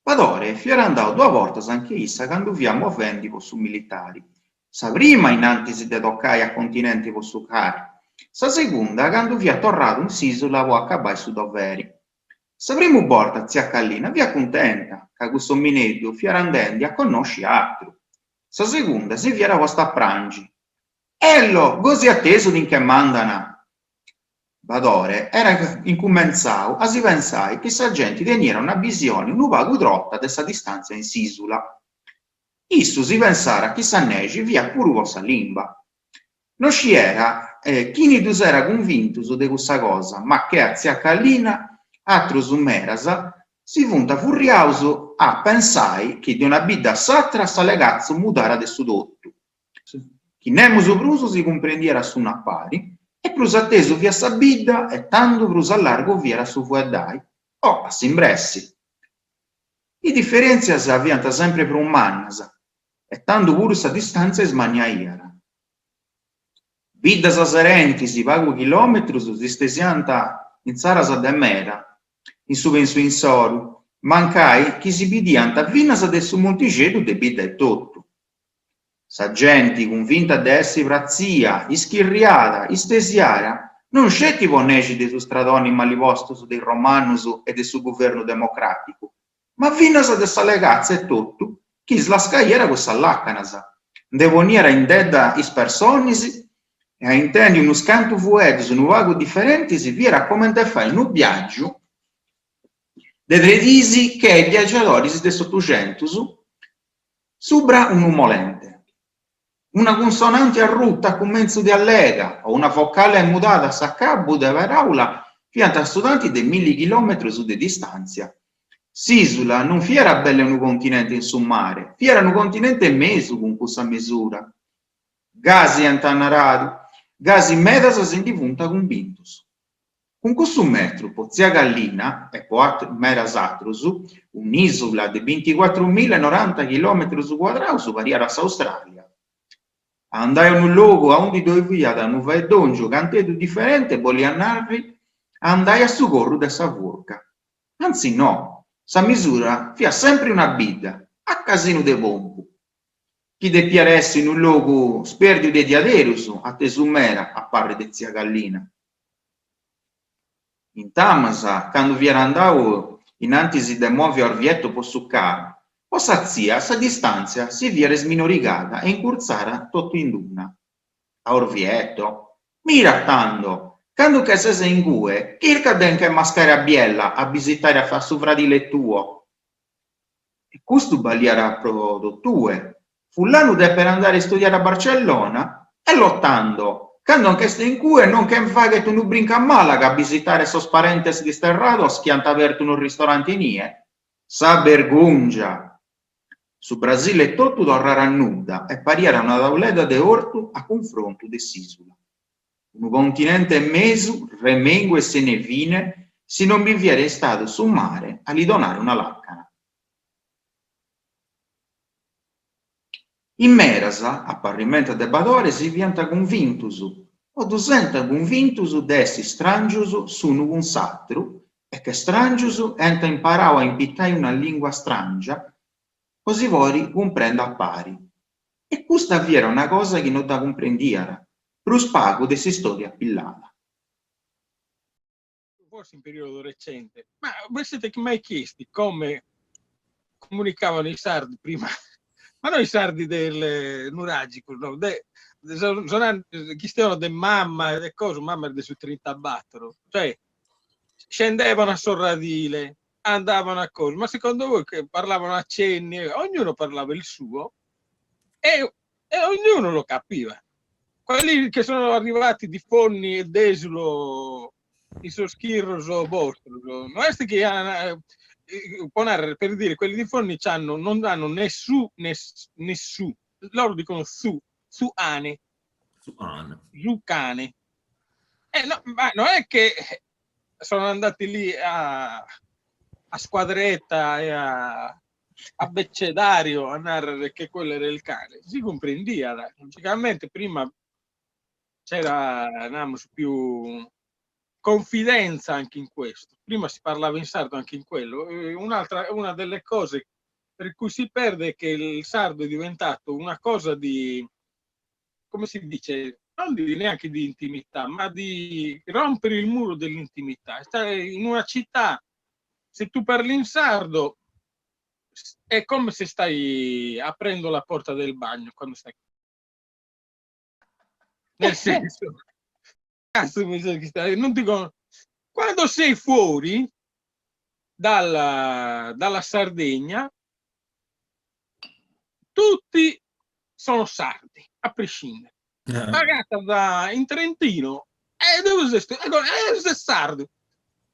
Badore fiat andau duas bortas anche issa candu fiat movendi po su militari, sa prima in antis de tocai a continenti po su CAR, sa segunda candu fiat torradu in s'ìsula po acabai su doveri. Sa primu borta tzia Callina fiat cuntenta ca cuss'omineddu fiat andendi a connosci atru. Sa segunda si fiat posta a prangi. Ello, gosi atesu ti nche mandan! Badore era incumentzau a si pensai chi sa genti teniat una bisioni unu pagu trota de sa distàntzia in s'ìsula. Issu si pensara chi sa nexi fiat puru po sa limba. No sciera chini ddus era cunvintus de cussa cosa, ma che a tzia Callina atrus meras si funt furriaus a pensai chi de una bidda a s'atra s'alegatzu mudara de su totu. chi nemus prus si cumprendiat s'unu a pari, e prus atesu fiat sa bidda e tandu prus a largu fiat su fueddai, o a s'imbressi. Is diferèntzias fiant sempri prus mannas e tandu puru sa distàntzia ismanniaiat. Biddas serentis pagu chilòmetrus si stesiànt intzaras de meda in su pensu insoru, mancai chi si bidiant finas de su montixeddu de bidda etotu. Sa genti, cunvinta de essi pratzia, ischirriada, istesiada, non sceti po nexi de su stradoni mali postus de is romanus e de su guvernu democràticu, ma finas de sa legatza etotu chi islascaiat cussas làcanas, nde poniat indedda is personis e a intendi unus cantu fueddus unu pagu diferentis fiat comente fai unu biàgiu de tres diis che a is biagiadoris de s'Otuxentus Subra unu molente. Una cunsonante arruta a cumentzu de allega o una vocale mudada a s'acabu de paràula fiant su tanti de milli chilòmetrus de distàntzia. S'ìsula non fiat belle unu continente in su mare, fiat unu continente e mesu cun cussa mesura. Gasi ant naradu, gasi medas si ndi funt cumbintos. Cun cussu metru, po tzia Callina e po medas atrus, un'ìsula de binticuatrumilla e noranta chilòmetrus cuadraus pariat s'Austràlia. A andai a unu logu aundi ddoi fiat unu faeddòngiu canteddu diferente boliat narri a andai a su corru de sa furca. Antzis no, sa misura fiat sempri una bidda, a casinu de pompu, chi depiat essi unu logu spèrdiu de diaderus, atesu meda, a parri de tzia Callina. Intamas, candu fiat andau in antis de movi a Orvieto po su CAR, po sa tzia sa distàntzia si fiat isminorigada e incurtzada totu in d'una. A Orvieto? Mira tando, candu che ses ingue, chirca de nche mascare a Biella a bisitare a su fradile tuo. E custu baliat pro totue. Fullanu depet andare a istudiare a Barcellona? Ello tando, cando nch'est in cue non nche faghet unu brincu a Màlaga a bisitare sos parentes disterrados chi ant abertu unu ristorante in ie? Sa bergùngia! Su Brasile etotu torrara a nudda e pariat una tauledda de ortu a cunfrontu de s'ìsula. Unu continente e mesu, remengu e sene fine, si non bi fiat istadu su mare a li donare una làcana. In medas, a parrimenta de Badore, si fiant cunvintus, o ddus ant cunvintus de essi stràngius s'unu cun s'àteru e che stràngius ant imparau a impitai una lìngua stràngia po si podi cumprendi a pari. E custa fiat una cosa chi no dda cumprendiat, prus pagu de s'istòria apillada. Forse in periodo recente, ma vi siete mai chiesti come comunicavano i sardi prima, ma no i sardi del nuragico, no, de, de sono, chistiono de mamma e de cosa, mamma est de su trintabatoro, cioè scendevano a Sorradile, andavano a cosa, ma secondo voi che parlavano a cenni, ognuno parlava il suo e, e ognuno lo capiva. Quelli che sono arrivati di Fonni e Desulo in sos chirros bostros, no est chi an, po narrer, per dire, quelli di Fonni c'hanno, non hanno né su né, né su, loro dicono su, su ane. Su ane. Su cane. Eh, no, ma non è che sono andati lì a, a squadretta e a abecedario a narrer che quello era il cane, si cumprendiat, logicamente prima c'era, namus, più. confidenza anche in questo. Prima si parlava in sardo anche in quello. Un'altra, una delle cose per cui si perde è che il sardo è diventato una cosa di, come si dice, non di, neanche di intimità, ma di rompere il muro dell'intimità. Stare in una città, se tu parli in sardo, è come se stai aprendo la porta del bagno quando stai nel senso cazzo mi sa che stai non dico quando sei fuori dalla, dalla Sardegna tutti sono sardi a prescindere ah. T'agatas in Trentino e dove ses ecco, ses sardu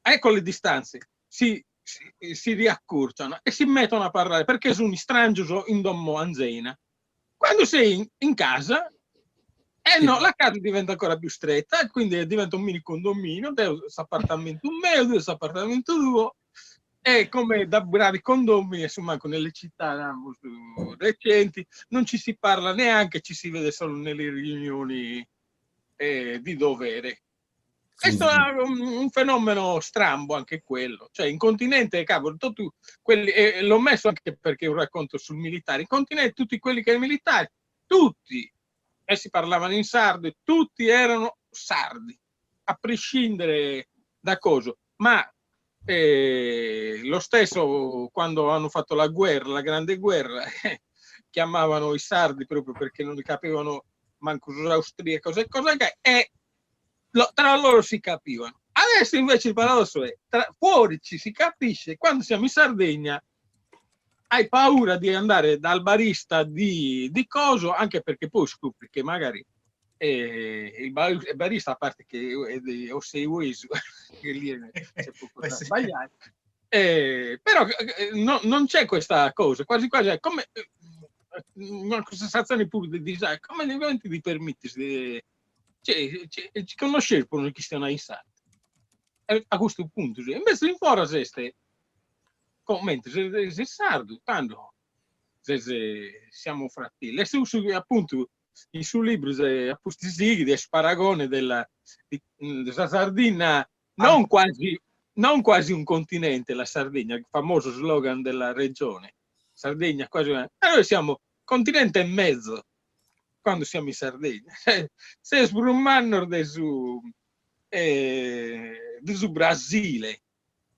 ecco le distanze si si riaccorciano e si mettono a parlare perché sun istrangios in domo anzena Quando sei in, in casa, eh no, la casa diventa ancora più stretta e quindi diventa un mini condominio, deo s'apartamentu meu, tue s'apartamentu tuo, e come da bravi condomini, assumancu nelle città namus recenti, non ci si parla neanche, ci si vede solo nelle riunioni eh, di dovere. Est un fenomeno strambo anche quello, cioè in continente, cavolo, totu quelli, e l'ho messo anche perché è un racconto sul militare, in continente tutti quelli che erano militari, tutti, e si parlavano in sardo, e tutti erano sardi, a prescindere da cosa, ma lo stesso quando hanno fatto la guerra, la grande guerra, chiamavano i sardi proprio perché non li capivano manco sos austriacos e cosa gai, e tra loro si capivano. Adesso invece il paradosso è, tra, fuori ci si capisce, quando siamo in Sardegna hai paura di andare dal barista di, di coso, anche perché poi scopri che magari eh, il barista, a parte che è di Osseiuesu, che lì c'è poco da sbagliare, eh, però eh, no, non c'è questa cosa, quasi quasi è come eh, una sensazione pure di disagio, come ti permittis de cioè, cioè, ci connosceus po non chistionai in sardu. A custu puntu, sì. Invece in foras est comente ses sardu, tando ses siamo fratelli. Est cussu chi appuntu in su libru a pustis sighit est su paragone della de sa Sardinna non quasi non quasi un continente la Sardegna, il famoso slogan della regione, Sardegna quasi una, e noi siamo continente e mezzo quando siamo in Sardegna, seus prus mannos de su de su Brasile,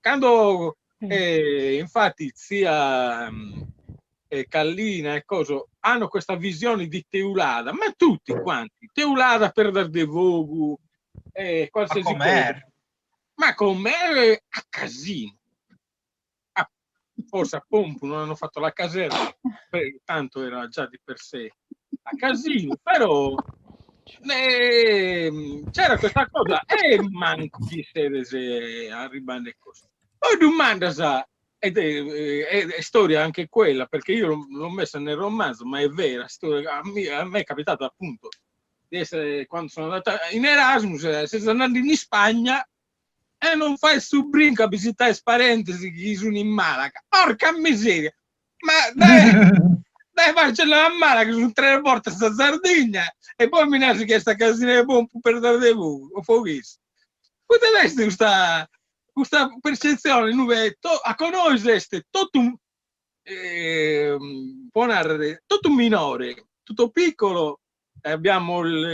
cando infatti tzia Callina e coso hanno questa visione di Teulada, ma tutti quanti, Teulada Perdasdefogu e qualsiasi cosa, ma Macomer a casinu a, forse a Pompu non hanno fatto la caserma, tanto era già di per sé a casinu, però eh, c'era questa cosa e mancu chi sedes arribande custu. Poi ddu mandas ed è, è, è storia anche quella, perché io l'ho messa nel romanzo, ma è vera storia, a me, a me è capitato appunto di essere, quando sono andata in Erasmus, ses andende in Ispagna E non fai su brincu a bisitai is parentis chi sun in Malaga. Porca miseria! Ma dae dae Barcellona a Malaga sun tres bortas sa Sardigna e poi mi naras chi est a casina 'e Pompu Perdasdefogu o Foghissu. Poita est custa custa percetzione inube to a nois est totu po narrer totu minore, tutto piccolo Abbiamo il,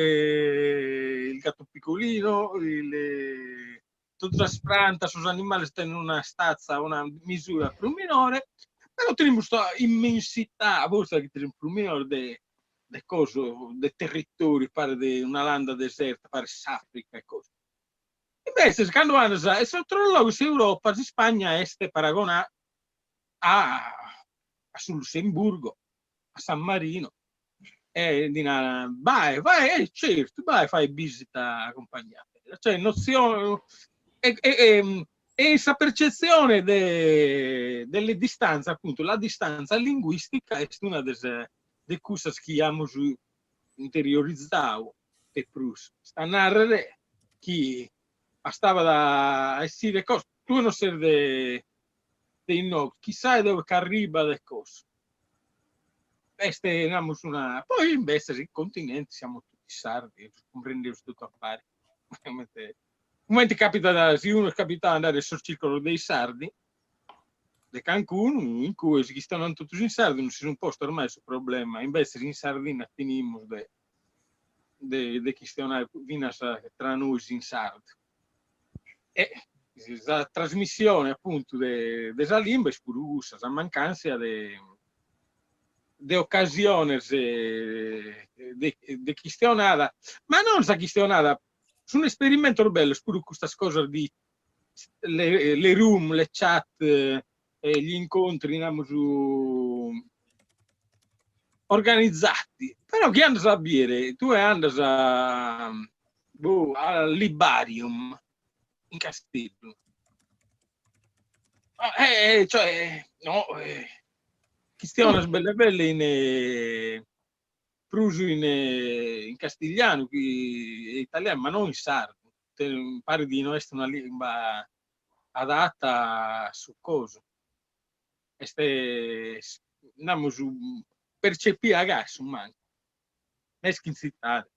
il gatto piccolino, il, totu sas prantas, sos animales tenen una stazza, una misura prus minore, però tenimus custa immensità, fortzis chi tenimus prus minore de de cosu, de territoriu, paret una landa deserta, paret s'Africa e cosa. Imbetzes cando andas in s'atteru logu s'Europa, s'Ispagna est paragonà a a su Lussemburgo, a San Marino E ddi narat, bai, fai, e certu, bai fai bisita accumpagnada. Cioè nozione e e e sa percetzione de delle distanze, appuntu, la distanza linguistica est una de de cussas chi amus interiorizau de prus. Est a narrer chi bastabat a essire cosa, tue non ses de de inoghe, chissai de ue ch'arribat e cosa. Est namus una, poi imbetzes in continente siamo tutti sardi, cumprendeus totu a pari. Cumenti capitat, si unu est capitau a andare in sos circolos de is sardi, de cancunu, in cue si chistionant totus in sardu, non si sunt postos mai su problema, imbetzes in Sardinna tenimus de de de chistionare finas tra nois in sardu. E sa trasmissione apuntu de de sa limba est puru cussa, sa mancantzia de de ocasiones de de chistionada, ma non sa chistionada, sun esperimentos bellos puru custas cosas di le le room, le chat e gli incontri, namus, organizzati, però chi andas a biere, tue andas a boh a Libarium in Casteddu, eh cioè no chistionas belle belle in prus in in castiglianu chi italianu, ma non in sardu, parit chi no est una limba adatta a su cosu. Est, namus, percepia gai a su mancu, mesche in tzitade.